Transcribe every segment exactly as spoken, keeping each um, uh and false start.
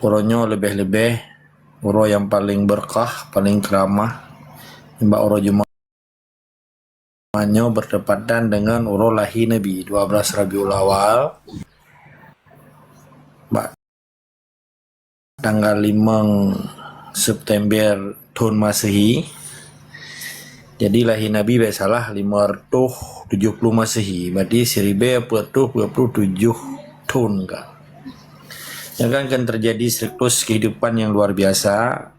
uroe nyoe leubeh-leubeh uroe nyang paleng beureukat, paleng keuramah, nibak uroe Jumat nyoe bertepatan dengan uroe lahé Nabi, dua belas Rabiul Awal, bak tanggal limong September thon Masehi. Jadi lahé Nabi, bèk salah, lima ratus tujuh puluh Masehi, berarti siribèe peuet ratus peuet puluh tujoh thon ka. Nyan kan, kan terjadi siklus kehidupan yang luar biasa,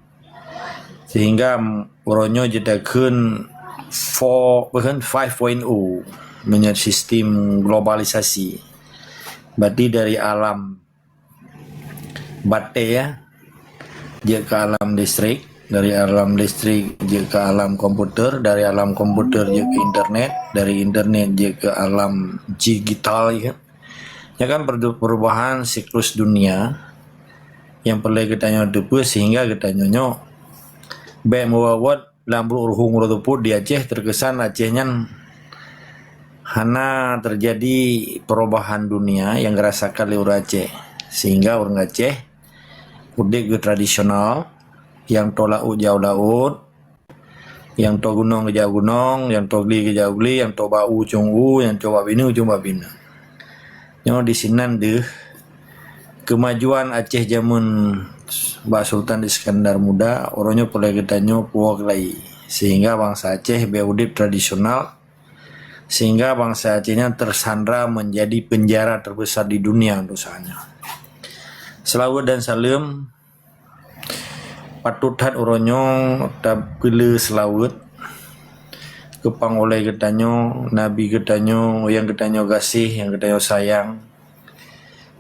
sehingga uroe nyoe jitakheun four, bukan, five point oh, meunyoe sistem globalisasi. Berarti dari alam batèe, ya, jeuet keu alam listrik, dari alam listrik jeuet keu alam komputer, dari alam komputer jeuet keu internet, dari internet jeuet keu alam digital, ya. Nyan kan per-, perubahan siklus dunia nyang peureulèe geutanyoe teupeue, sehingga geutanyoe nyoe bèk meuwot-wot lam brok ruhueng uroe teupôt di Aceh, terkesan Aceh nyan hana terjadi perubahan dunia nyang geurasakan lé ureueng Aceh, sehingga ureueng Aceh udép geutradisional, nyang toe laôt jak u laôt, nyang toe gunong geujak u gunong, nyang toe gli geujak u gli, nyang toe bak u cong u, nyang cok bak bineue cong bak bineue. Nyoe disinan deuh keumajuan Aceh jameun bak Sultan Iskandar Muda, uroe nyoe peureulèe geutanyoe puwoe keulayi, sehingga bansa Aceh bèk udép tradisional, sehingga bansa Aceh nyan tersandra menjadi penjara terbesar di dunia untuk saat nyoe. Seulaweuet dan saleuem, patôt that uroe nyoe tapeulé seulaweuet keu pangulèe geutanyoe, Nabi geutanyoe, nyang geutanyoe gaséh, nyang geutanyoe sayang,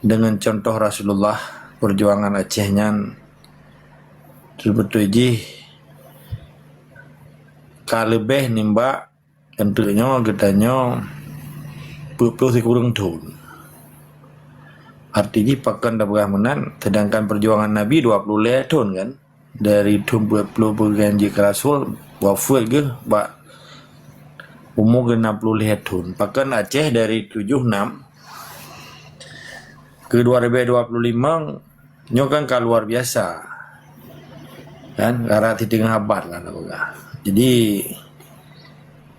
deungon cuntoh Rasulullah, peujuangan Aceh nyan teubeutôi jih ka leubeh nibak Keuneuk nyoe geutanyoe peuet ploh sikureueng thon. Arti jih pakon tapeugah meunan, sedangkan peujuangan Nabi dua ploh lhèe thon kan? Dari thon peuet ploh peugeujak keu rasul, wafeuet geuh bak umu geuh nam ploh lhèe thon. Pakon Aceh dari tujoh nam keu dua ribèe dua ploh limong, nyoe kan ka luar biasa. Kan, karab siteungoh abad lah tapeugah. Jadi,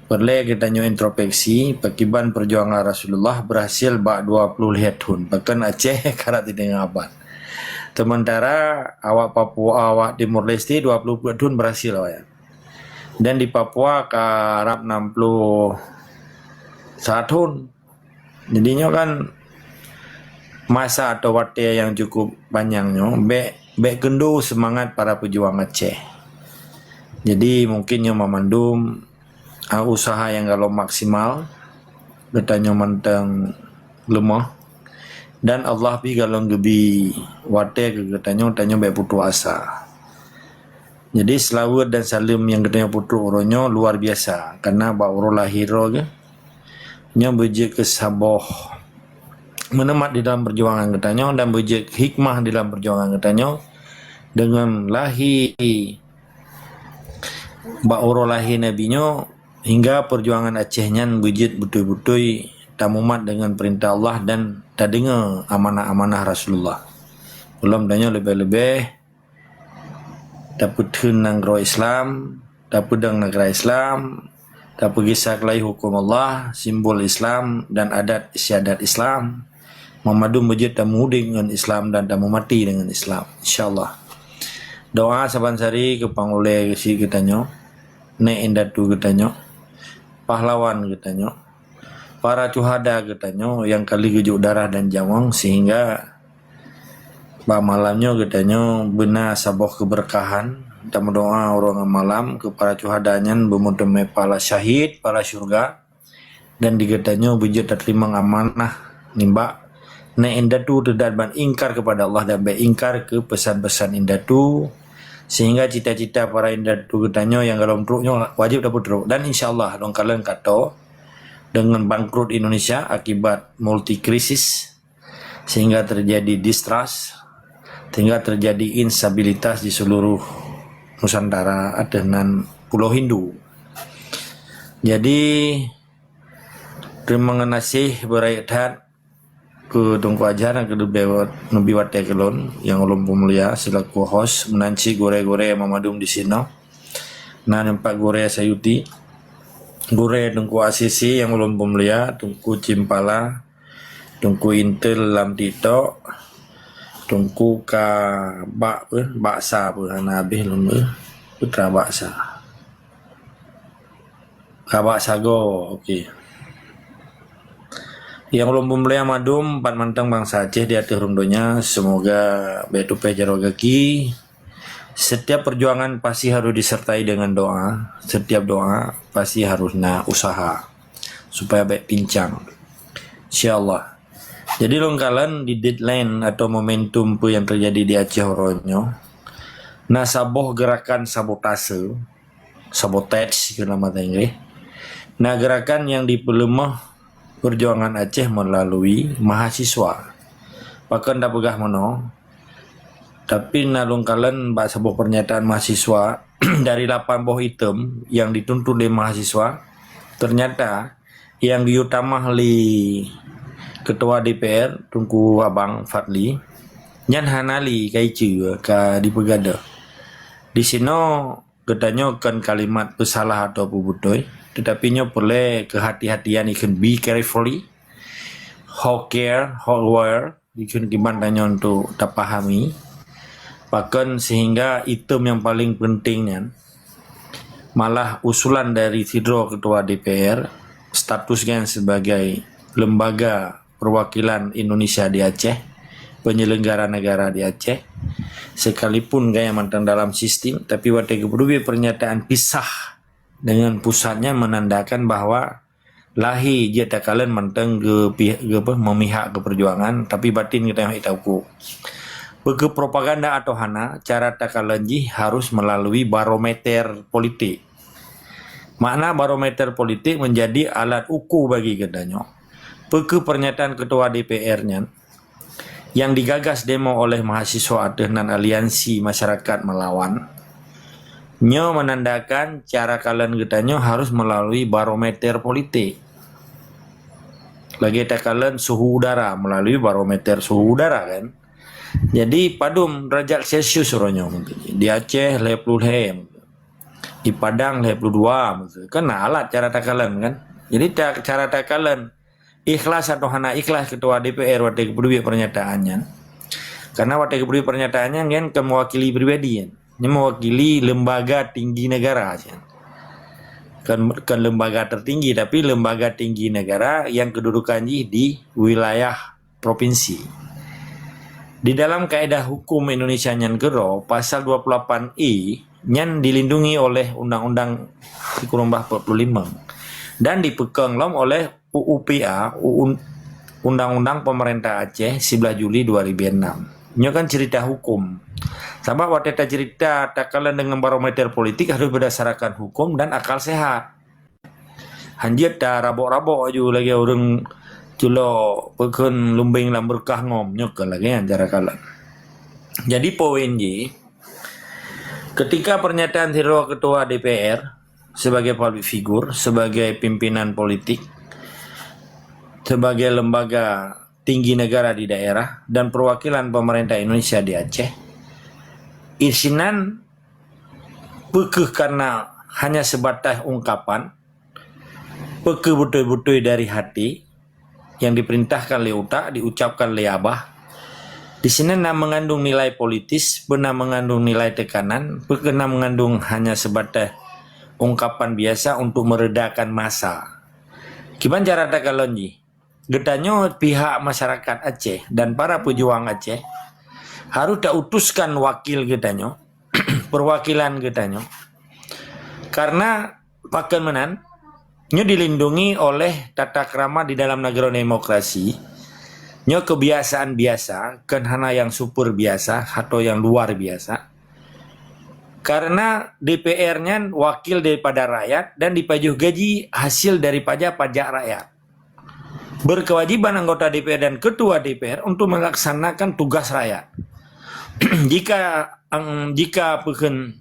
peureulèe geutanyoe introspeksi, pakriban peujuangan Rasulullah berhasil bak dua ploh lhèe thon. Pakon Aceh karab siteungoh abad. Sementara awak Papua, awak Timor Leste dua ploh peuet thon berhasil awaknyan. Dan di Papua karab nam ploh sa thon. Jadi nyoe kan masa atau watèe nyang cukup panyang nyoe, bèk, bèk keundo seumangat para peujuang Aceh. Jadi mungkin nyoe banmandum, a, useuha nyang gohlom maksimal, geutanyoe mantong leumoh, dan Allah pih gohlom geubri watèe keu geutanyoe, tanyoe bèk putoh asa. Jadi seulaweuet dan saleuem nyang geutanyoe peutrok uroe nyoe luar biasa, karena bak uroe lahé droe geuh nyoe beujeuet keu saboh meuneumat di dalam peujuangan geutanyoe dan beujeuet hikmah di dalam peujuangan geutanyoe deungon lahé bak uroe lahé Nabi nyoe, hingga peujuangan Aceh nyan beujeuet beutôi-beutôi tamumat deungon peurintah Allah dan tadeungoe amanah-amanah Rasulullah. Ulôn tanyoe leubeh-leubeh tapeutheun nanggroe Islam, tapeudong neugara Islam, tapeugisa keulayi huköm Allah, simbol Islam dan adat istiadat Islam. Banmandum beujeuet tameuudép ngon Islam dan tameumati deungon Islam, insya Allah. Doa saban sari keu pangulèe geutanyoe, nèk indatu geutanyoe, pahlawan geutanyoe, para syuhada geutanyoe nyang ka lheueh geujok darah dan nyawöng, sehingga bak malam nyoe geutanyoe beuna saboh keubeureukahan. Tameudoa uroe ngon malam keu para syuhada nyan beumeuteumé pahala syahid, pahala syurga, dan di geutanyoe beujeuet tateurimong amanah nibak nèk indatu teuh dan ban ingkar keupada Allah dan bèk ingkar keu peusan-peusan indatu, sehingga cita-cita para indatu geutanyoe nyang gohlom trok nyoe wajéb tapeutrok. Dan insya Allah, lôn kalon ka tô, deungon bangkrut Indonesia akibat multi krisis, sehingga terjadi distrust, sehingga terjadi instabilitas di seluruh Nusantara ateueh nan Pulo Hindu. Jadi, teurimong geunaséh beurayeuk that Keu Teungku Azhar nyang keudeuh neubi watée keu lôn, nyang ulôn peumulia silaku host, meunan cit gurée-gurée nyang mandum disinoe. Na nyang pat gurée Sayuti, gurée Teungku A C C nyang ulôn peumulia, Teungku Cimpala, Teungku Intel lam TikTok, Teungku ka bak, eh, baksa pun hana habéh lôn, eh, putra baksa. Ka baksa go, okey. Nyang ulôn peumulia mandum, ban mantong bansa Aceh di ateueh rhueng donya, semoga bék tupéh jaroe gaki. Setiap perjuangan pasti harus disertai dengan doa. Setiap doa pasti harus na usaha supaya bék pincang. Insya Allah. Jadi lôn kalon di deadline atau momentum peue nyang teujadi di Aceh uroe nyoe, na saboh gerakan sabotase, sabotage keu lam bahasa Inggris. Na gerakan nyang dipeuleumah perjuangan Aceh meulalu mahasiswa. Pakon tapeugah meunoe? Tapi na lôn kalon bak saboh pernyataan mahasiswa, dari lapan boh item nyang dituntut lé mahasiswa, ternyata nyang geuyue tamah lé Ketua D P R, Teungku Abang Fadli, nyan hana lé ka iceue, ka dipeugadôh. Disinoe geutanyoe kon kalimat peusalah atau peubeutôi, teutapi nyoe peureulée keuhati-hatian ikheun, be carefully, how care, how aware, ikheun kiban tanyoe untuk tapahami. Pakon sehingga item nyang paleng peunteng nyan, malah usulan dari sidroe Ketua D P R, status nyan sebagai lembaga perwakilan Indonesia di Aceh, penyelenggara negara di Aceh, sekalipun gaya mantong dalam sistem, tapi watée geupeuteubiet pernyataan pisah dengan pusatnya menandakan bahwa lahé jeuet takalon mantong geupi-, geupe-, memihak keu perjuangan, tapi batin geutanyoe hana tauku. Peue keu propaganda atau hana, cara takalon jih harus melalui barometer politik. Makna barometer politik menjadi alat uku bagi geutanyoe. Peue keu pernyataan Ketua D P R nyan, yang digagas demo oleh mahasiswa ateueh nan Aliansi Masyarakat Melawan, nyoe menandakan cara kalon geutanyoe harus melalui barometer politik. Lagée takalon suhu udara melalui barometer suhu udara, kan? Jadi, padum derajat Celsius uroe nyoe mungkin? Di Aceh lhée ploh lhée, di Padang lhée ploh dua, kan na alat cara takalon, kan? Jadi, ta-, cara takalon ikhlas atau hana ikhlas Ketua D P R watée geupeuteubiet pernyataan nyan. Karena watée geupeuteubiet pernyataan nyan, nyan kon mewakili pribadi, kan. Nyan mewakili lembaga tinggi negara, kan. Kon, kon lembaga tertinggi, tapi lembaga tinggi negara yang kedudukan jih di wilayah provinsi. Di dalam kaedah hukum Indonesia nyan keudroe, pasal dua puluh lapan E nyan dilindungi oleh Undang-Undang sikureueng bah empat puluh lima dan dipeukong lom oleh U U P A, U-, Undang-Undang Pemerintah Aceh, sebelas Juli dua ribu enam. Nyoe kan cerita hukum. Sabab watée tacerita takalon dengan barometer politik harus berdasarkan hukum dan akal sehat. Hanjeuet tarabok-rabok aju lagée ureuëng culok peukheun lumbeng lam beureukaih ngom, nyoe kon lagée nyan cara kalon. Jadi poin jih, ketika pernyataan sidroe ketua D P R sebagai public figure, sebagai pimpinan politik, sebagai lembaga tinggi negara di daerah dan perwakilan pemerintah Indonesia di Aceh, isinan peukeuh karena hanya sebatas ungkapan, peukeuh beutôi-beutôi dari hati yang diperintahkan lé utak, diucapkan lé abah. Di sini na mengandung nilai politis, pernah mengandung nilai tekanan, pernah mengandung hanya sebatas ungkapan biasa untuk meredakan massa. Kiban cara takalon jih? Geutanyoe pihak masyarakat Aceh dan para pejuang Aceh harus tautuskan wakil geutanyoe, perwakilan geutanyoe. Karena pakon meunan, nyoe dilindungi oleh tata krama di dalam negara demokrasi. Nyoe kebiasaan biasa, kon hana yang super biasa atau yang luar biasa. Karena D P R nyan wakil daripada rakyat dan dipajoh gaji hasil daripada pajak rakyat. Berkewajiban anggota D P R dan ketua D P R untuk melaksanakan tugas rakyat. Jika, em, jika peukheun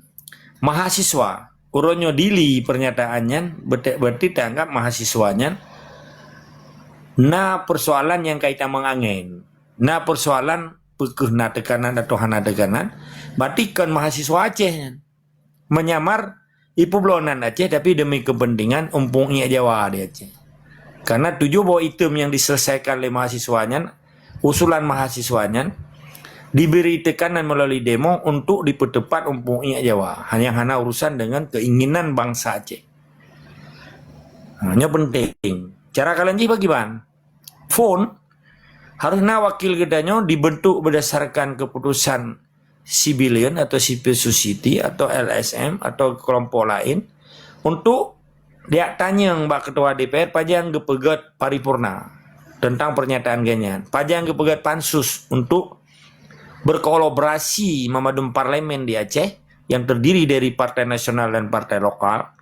mahasiswa uroe nyoe dili pernyataan nyan, bete-, berarti taanggap mahasiswa nyan Na persoalan nyang kaitan ngon angén. Na persoalan peu kheueh na teukanan atau hana teukanan, berarti kon mahasiswa Aceh nyan. Menyamar ipeubloe nan Aceh, tapi demi kepentingan umpung iék Jawa di Aceh. Karena tujoh boh item nyang diselesaikan lé mahasiswa nyan, usulan mahasiswa nyan, diberi tekanan melalui demo untuk dipeuteupat umpung iék Jawa, nyang hana urusan dengan keinginan bangsa Aceh. Ha, nyoe penting. Cara kalon jih pakriban? Phon, harus na wakil geutanyoe dibentuk berdasarkan keputusan civilian atau civil society atau L S M atau kelompok lain untuk diak tanyong bak ketua D P R pajan geupeugét paripurna tentang pernyataan geuh nyan, pajan geupeugét pansus untuk berkolaborasi memadum parlemen di Aceh yang terdiri dari partai nasional dan partai lokal.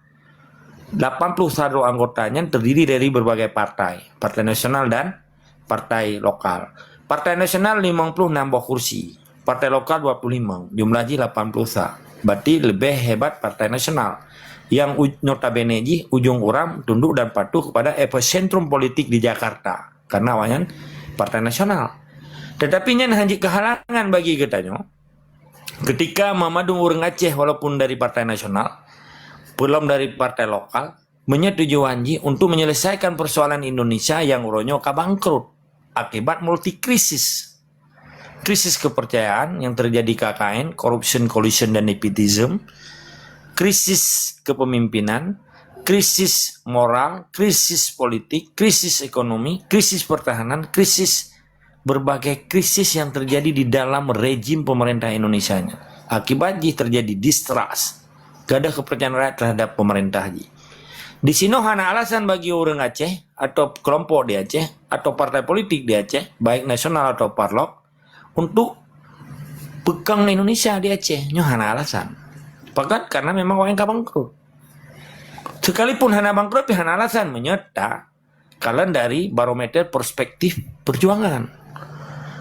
Lapan puluh satu anggota nyan terdiri dari berbagai partai, partai nasional dan partai lokal. Partai nasional limong puluh enam boh kursi, partai lokal dua puluh lima, jumlah jih lapan puluh sa. Berarti lebih hebat partai nasional. Yang u-, notabene jih ujung uram tunduk dan patuh kepada epicentrum politik di Jakarta. Karena awaknyan partai nasional. Tetapi nyan hana jeuet keuhalangan bagi geutanyoe. Ketika memadum ureuëng Aceh walaupun dari partai nasional, peulom dari partai lokal, meunyoe tujuan jih untuk menyelesaikan persoalan Indonesia yang uroe nyoe ka bangkrut akibat multi krisis. Krisis kepercayaan yang terjadi K K N, corruption, collusion dan nepotism, krisis kepemimpinan, krisis moral, krisis politik, krisis ekonomi, krisis pertahanan, krisis berbagai krisis yang terjadi di dalam rejim pemerintah Indonesia nyan. Akibat jih terjadi distrust, gadôh kepercayaan rakyat terhadap pemerintah jih. Di sinoe hana alasan bagi ureuëng Aceh atau kelompok di Aceh atau partai politik di Aceh, baik nasional atau parlok, untuk peukong Indonesia di Aceh. Nyoe hana alasan. Pakon? Karena memang awaknyan ka bangkrut. Sekalipun hana bangkrut, tapi hana alasan meunyoe ta kalon dari barometer perspektif perjuangan.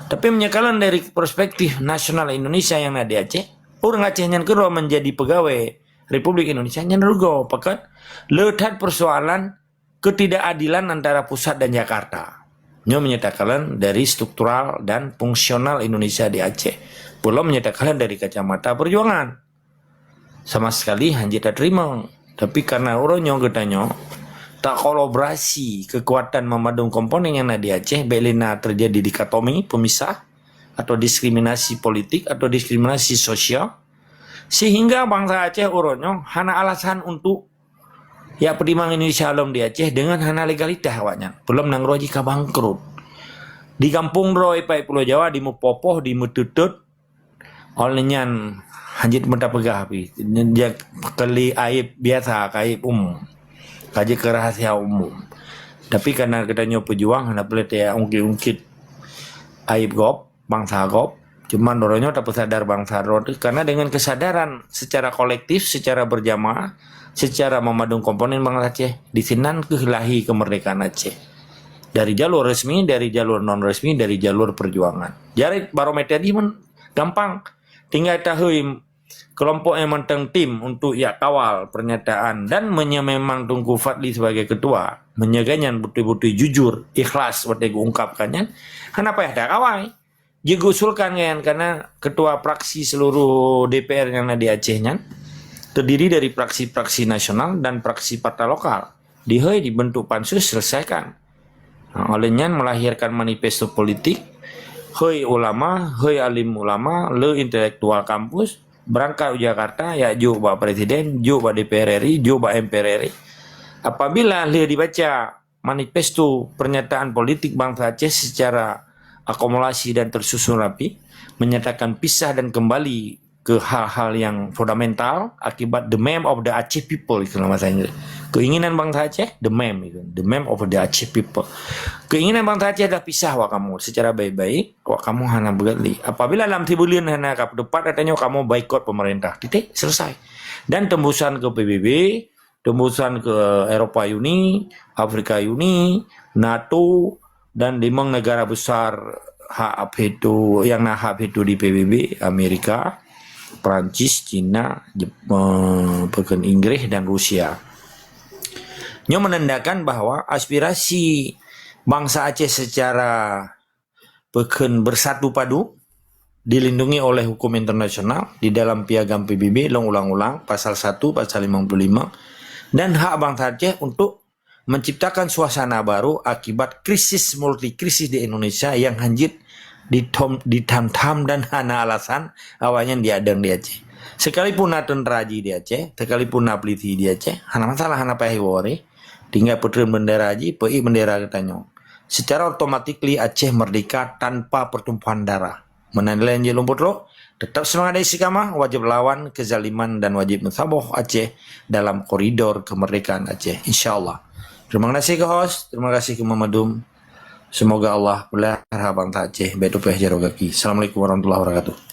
Tapi meunyoe kalon dari perspektif nasional Indonesia nyang na di Aceh, ureuëng Aceh nyan keudroe menjadi pegawai Republik Indonesia nyan rugoe. Pakon? Le that persoalan ketidakadilan antara pusat dan Jakarta. Nyoe meunyoe takalon dari struktural dan fungsional Indonesia di Aceh. Peulom meunyoe takalon dari kacamata perjuangan. Sama sekali hana jeuet tateurimong. Tapi karena uroe nyoe geutanyoe takolaborasi kekuatan memadum komponen nyang na di Aceh, bék lé na terjadi dikotomi, pemisah, atau diskriminasi politik atau diskriminasi sosial, sehingga bangsa Aceh uroe nyoe hana alasan untuk ya peutimang Indonesia lom di Aceh dengan hana legalitas awaknyan. Peulom nanggroe jih ka bangkrut. Di gampông droe ipat Pulo Jawa dimeupoh-poh, dimeuteutôt, óh lheueh nyan hana jeuet meuta peugah pih. Nyan jak kali aib biasa, ka aib umum. Ka jeuet keu rahasia umum. Tapi karena geutanyoe peujuang, hana peureulée taungkit-ungkit aib gob, bangsa gob. Cuman droeneuh tapeusadar bangsa droe teuh, karena dengan kesadaran secara kolektif, secara berjamaah, secara memadum komponen bangsa Aceh, di sinan keuh lahé kemerdekaan Aceh. Dari jalur resmi, dari jalur non resmi, dari jalur perjuangan. Jadi barometer jih men gampang. Tinggai tahôi kelompok nyang mantong tim untuk jak kawal pernyataan dan meunyoe memang Teungku Fadli sebagai ketua, meunyoe gobnyan beutôi-beutôi jujur, ikhlas watée geuungkapkan nyan, hana payah takawai. Jeuet geuusulkan nyan, karena ketua fraksi seluruh D P R nyang na di Aceh nyan terdiri dari fraksi-fraksi nasional dan fraksi partai lokal. Dihôi dibentuk pansus, selesaikan. Ha, óh lheueh nyan melahirkan manifesto politik, hôi ulama, hôi alim ulama, le intelektual kampus, berangkat u Jakarta, jak jok bak presiden, jok bak D P R R I, jok bak M P R R I. Apabila lheueh dibaca manifesto pernyataan politik bangsa Aceh secara akumulasi dan tersusun rapi, menyatakan pisah dan kembali ke hal-hal yang fundamental akibat the mem of the Aceh people, istilah bahasa Inggris. Keinginan bangsa Aceh, the mem itu, the mem of the Aceh people. Keinginan bangsa Aceh adalah pisah awak kamoe secara baik-baik, awak kamoe hana beugét lé. Apabila lam sibuleuen hana ka peuteupat, katanya kamoe boikot pemerintah. Titik, selesai. Dan tembusan ke P B B, tembusan ke Eropa Uni, Afrika Uni, NATO, dan limong negara besar hak veto, nyang na hak veto di P B B, Amerika, Perancis, Cina, Jep-, eh, pekan Inggris dan Rusia. Nyoe menandakan bahwa aspirasi Bangsa Aceh secara peukheun bersatu padu dilindungi oleh hukum internasional di dalam piagam P B B, lôn ulang-ulang, pasal satu, pasal lima puluh lima, dan hak bangsa Aceh untuk menciptakan suasana baru akibat krisis multi krisis di Indonesia yang hanjit dithom-, ditam-tam dan hana alasan awaknyan diadeueng di Aceh. Sekalipun na teuntra jih di Aceh, sekalipun na polisi di Aceh, hana masalah, hana payah iwoe. Tinggai peutreun bendera jih, peuék bendera geutanyoe. Secara automatically Aceh merdeka tanpa pertumpahan darah. Meunan lé nyang lôn peutrok, tetap seumangat dan istiqamah, wajib lawan kezaliman dan wajib meusaboh Aceh dalam koridor kemerdekaan Aceh, insya Allah. Terima kasih ke host, terima kasih ke Mama Dum. Semoga Allah pelihara bangsa Aceh, baik tupeh jaroe gaki. Assalamualaikum warahmatullahi wabarakatuh.